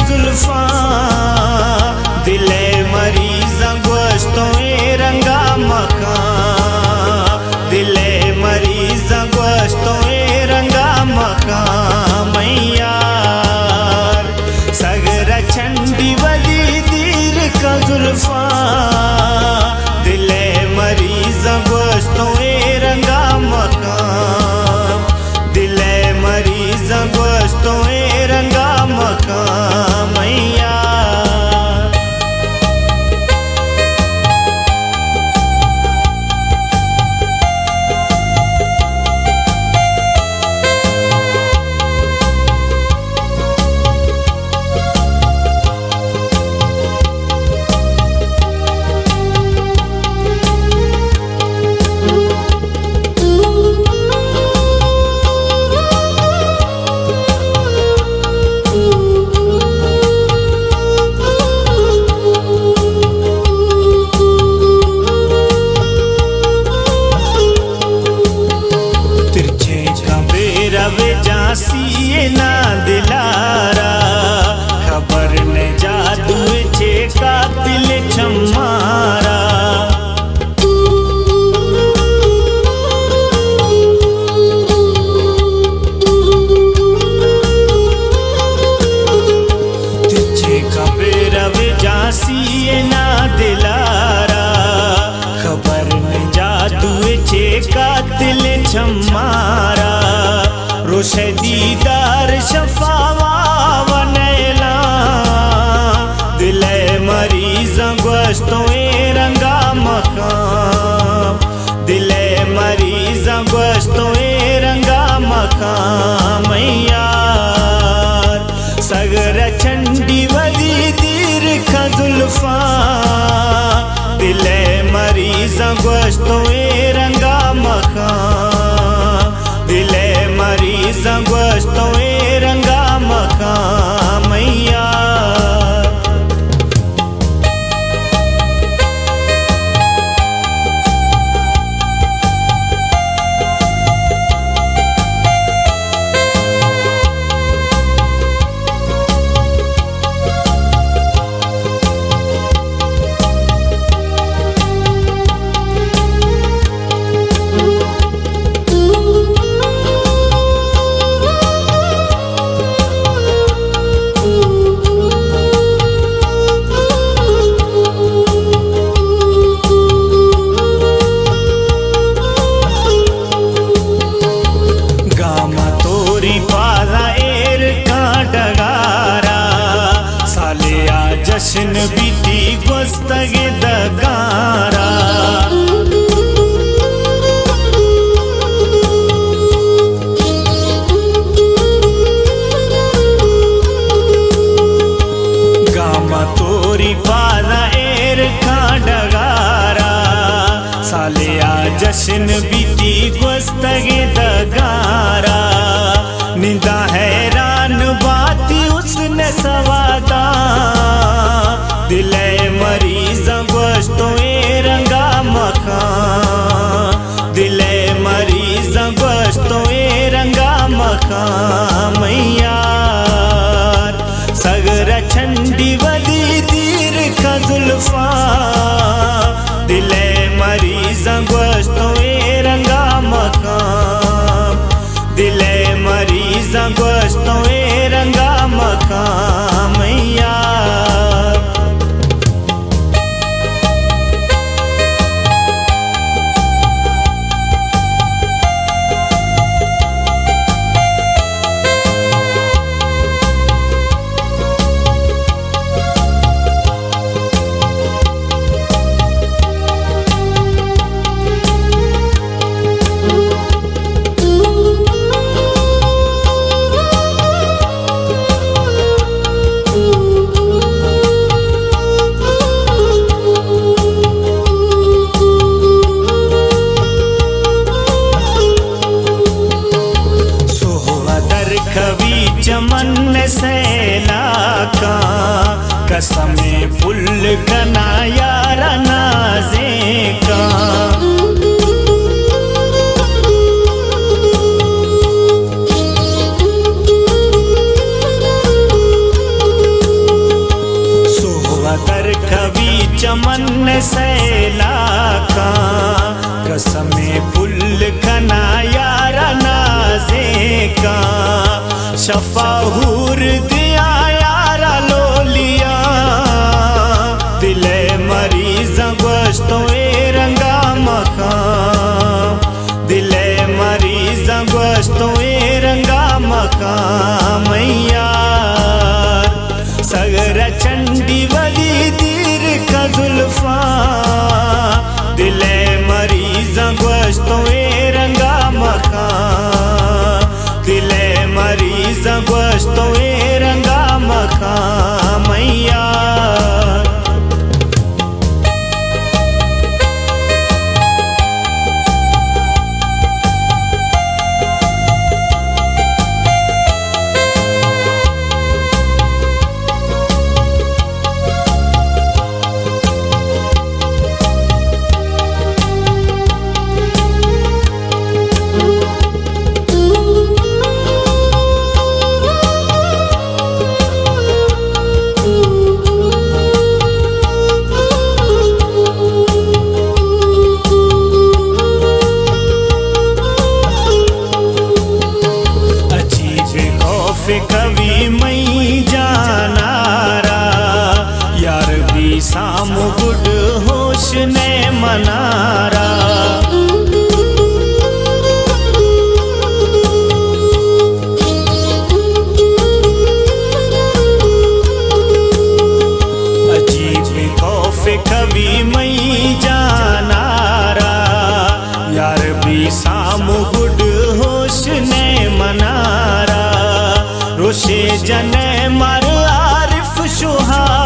زلفاں، دل ءِ مریضاں گوشتوں اے رنگا مکاں، دل ءِ مریضاں گوشتوں اے رنگا مکاں، مئیں یار سگر ءَ چنڈی ولی دیر کاں زلفاں، دل ءِ مریضاں گوشتوں اے رنگا مکاں۔ دل ءِ مریضاں گوشتوں اے رنگا مکاں، مئیں یار۔ ترچیں کمبے روے جاں سینا دلارا، خبر نہ جادو چے قاتل چمارا۔ تچے کمبے روے جاں سینا دلارا، خبر نہ جادو چے قاتل چمارا۔ روش دیدار شفاوا و نیلاں، دل ءِ مریضاں گوشتوں اے رنگا مکاں، دل ءِ مریضاں گوشتوں اے رنگا مکاں، مئیں یار۔ سگر ءَ چنڈی ولی دیر کاں زلفاں، دل ءِ مریضاں گوشتوں اے رنگا مکاں، دل ءِ مریضاں گوشتوں اے رنگا مکاں، مئیں یار۔ گام توری پادا ایر کاں ڈگارا، سالے آ جشن بیتی گوستگ دگارا۔ گام توری پادا ایر کاں ڈگارا، سالے آ جشن بیتی گوستگیں دگارا۔ نندا حیران باتی حسن سوادا، دل ءِ مریضاں گوشتوں اے رنگا مکاں، دل ءِ مریضاں گوشتوں اے رنگا مکاں، مئیں یار۔ سگر ءَ چنڈی ولی دیر کاں زلفاں، دل ءِ مریضاں گوشتوں اے رنگا مکاں، دل ءِ مریضاں گوشتوں اے رنگا مکاں، مئیں یار۔ سہب ءَ در کبی چمن سیلاکاں، قسم پل کناں یار نازینکاں۔ شفا ہور دیاں یارا لولیا، دل ءِ مریضاں گوشتوں اے رنگا مکاں، دل ءِ مریضاں گوشتوں اے رنگا مکاں، مئیں یار سگر چنڈی ولی دیر کا زلفاں، دل ءِ مریضاں گوشتوں اے رنگا مکاں، دل ءِ مریضاں گوشتوں اے رنگا مکاں، مئیں یار۔ عجیب خوف کوی مئی جانارا، یار بی سام گڈ ہوش نے منارا۔ عجیب خوف کوی مئی جانارا، یار بی سام گڈ ہوش نے منارا۔ روشے جنے مر عارف شوہا،